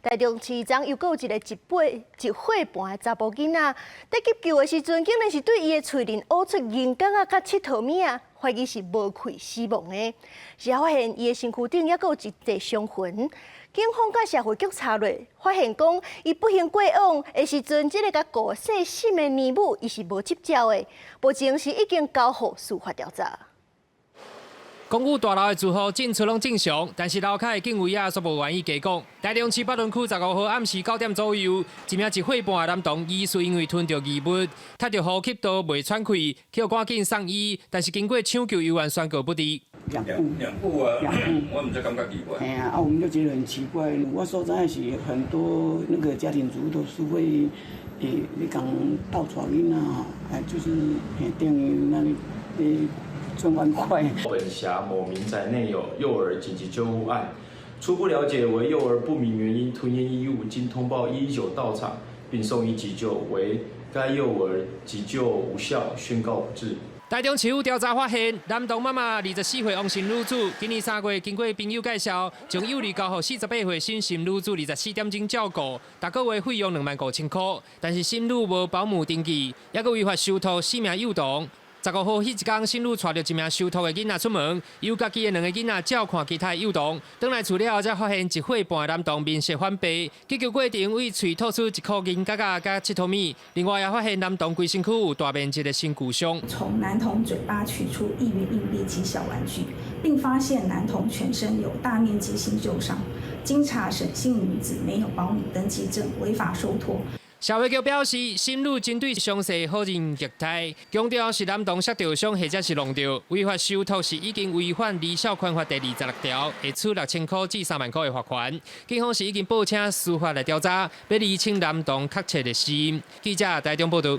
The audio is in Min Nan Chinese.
台中市長又閣有一個1歲半的查埔囡仔，佇急救的時陣，竟然是對伊的喙裡挖出銀角仔佮𨑨迌物仔，懷疑是無氣死亡的。事後發現伊的身軀頂猶閣有一塊傷痕。警方佮社會局查落，發現講伊不幸過往的時陣，這个佮顧細心的奶母，伊是無執照的，目前是已經交予司法調查。公寓大樓的住戶進出攏正常，但是樓跤的警衛仔卻無願意加講。台中市北屯區15號暗時9點左右，一名1歲半的男童疑似因為吞著異物，窒著呼吸道袂喘氣，去予趕緊送醫，但是經過搶救猶原宣告不治。兩兩兩副啊，兩副，我毋知感覺奇怪。哎呀，啊，我們就覺得很奇怪。我所知是很多那個家庭主婦都是會，你講倒帶囡仔吼，哎，就是等於那裡，轉彎快。本轄某民宅內有幼兒緊急救護案，初步了解為幼兒不明原因吞嚥異物，經通報119到場並送醫急救，惟該幼兒急救無效，宣告不治。台中市府調查發現，男童媽媽24歲王姓女子，今年3月經過朋友介紹，將幼兒交予48歲沈姓女子24點鐘照顧，逐個月費用25,000塊，但是沈女無保姆登記，猶閣違法收託四名幼童。15號彼一工，沈女帶著一名受託的囡仔出門，由家己的兩个囡仔照看其他的幼童。轉來厝了後，才發現1歲半的男童面色反白，急救過程對喙吐出一箍銀角仔佮𨑨迌物。另外也發現男童規身軀有大面積的身軀傷。從男童嘴巴取出1元硬幣及小玩具，並發現男童全身有大面積新舊傷。經查，沈姓女子沒有保姆登記證，違法受託。社會局表示，沈女針對詳細否認虐待，強調是男童摔著傷或者是弄著，違法受託是已經違反兒少權法第26條，會處6000塊至3萬塊的罰款。警方是已經報請司法來調查，欲釐清男童確切的死因。記者台中報道。